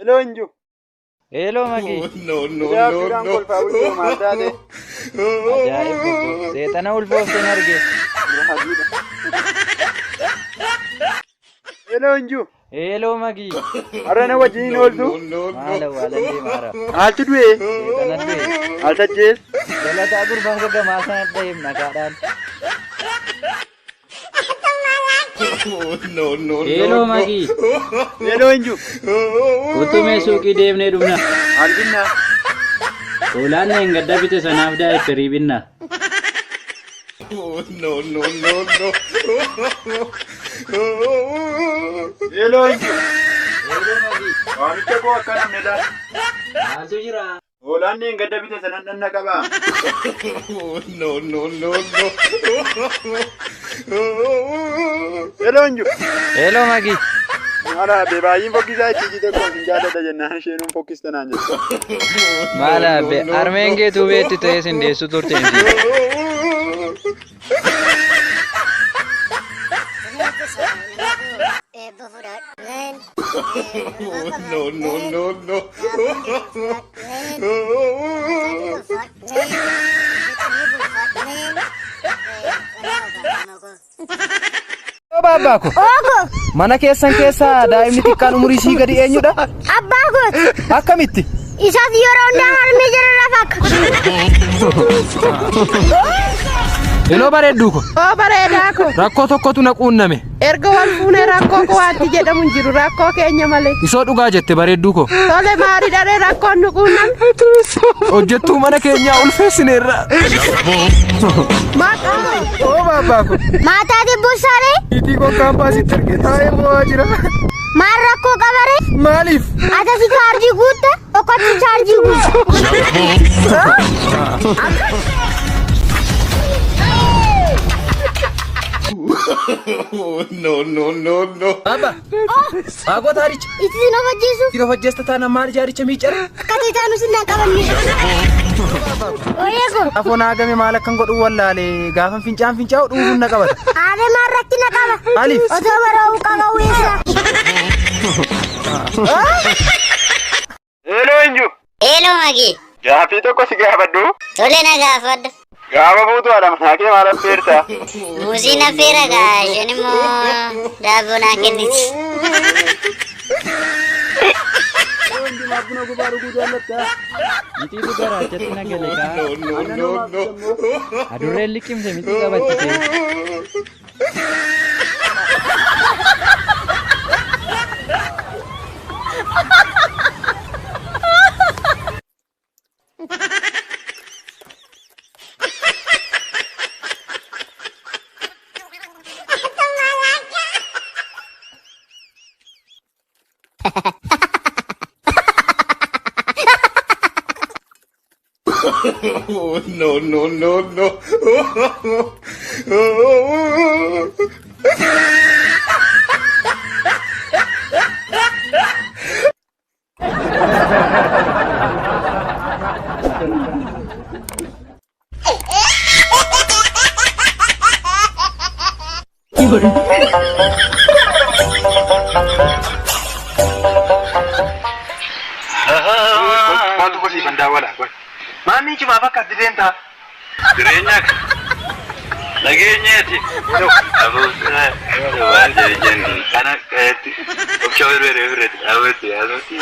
Hello Inju. Hello Maki. No, no, Guyyaa no, abjuudhaan no. kolfaa bulchuu maal taate? Ajaa'ib gobbo. Seexana ulfoofteen arge. Raajiidha. Hello Inju. Hello Maki. Har'a na wajjin hin No, ooltu? no, Maal no. awwaalan deemaara. Maaltu du'e? Seexana du'e. Maal tajjees? Galataa gurbaa gagamaa sana dhaheef nagaadhaan. No, no, Hello no, no. Maki. Hello Inju. Utumee suuqii deemnee dhufna. Maal binnaa? Hoolaan gadda bite sanaaf daa'iperii binna. No, no, no, no. Hello Inju. Hello Maki. Waamicha koo akka namni laal. Maaltu jira? Hoolaan gadda bite sanan dhanna qabaa. No, no, no, no. Hello Inju. Hello Maki. Maal hafe baay'een fokkisaa itti jite koo sin jaalladha jennaan isheenuun fokkista naan jette. Maal hafe harmeen keetuu beetti ta'ee sin deessu turte miti. No, no, no, no. Abbaa ko. Mana keessan keessaa daa'imni xiqqaan umurii isii gadi eenyudha? Abbaa kooti. Akkamitti? Isas yeroo hundaa harmee jala lafa akka. Hello bareedduu ko. Oo bareedaa ko. Rakkoo tokkotu na quunname. Erga wal fuunee rakkoo koo wanti jedhamu hin jiru rakkoo keenya malee. Isoo dhugaa jette bareedduu ko. Tole maali dharee rakkoon nu quunname? Hojjettuu mana keenyaa ulfeessineerra. Maqaa. Oo abbaa ko. Maataati bussaaree Niitii koo kaampaasitti arge taa'ee boo'aa jira. Maal rakkoo qabaree? Maaliif? Atasi chaarjii guutta tokkotti chaarjii guutta. No, no, no, no. Abba. Maagoo taaricha. Itti sin of ajjeesu Itti of ajjeesta taanaan maal ijaaricha miiccara? Akka teetaanus hin qabanne. Ooyee ko. Afoon haagame maal akkan godhu wallaale gaafan fincaan fincaa'u dhuufuun na qabata. Haadha maal rakkina qaba? Maaliif? Otoo baraa'uu qaba weessa. Hello Inju. Hello Maki. Gaaffii tokko si gaafadhu. Tole na gaafadhu. Gaafa fuutu haadha manaa kee maal affeerta? Muuzii na affeera gaa isheen immoo daabboo naa kenniti. Hello Inju maaf buna gubaa dhuguu jaallatta? Mitiitu garaachatti na gale kaa. No, no, no, no. Adurreen liqimse miti qabachise. No, no, no, no. Maaltu kosii kan daawwala? Maamii cimaaf akka ati deemtaa? Jireenya nageenyeeti. Kana ka'etti obsha berbere birretti dhaabatti yaasutti.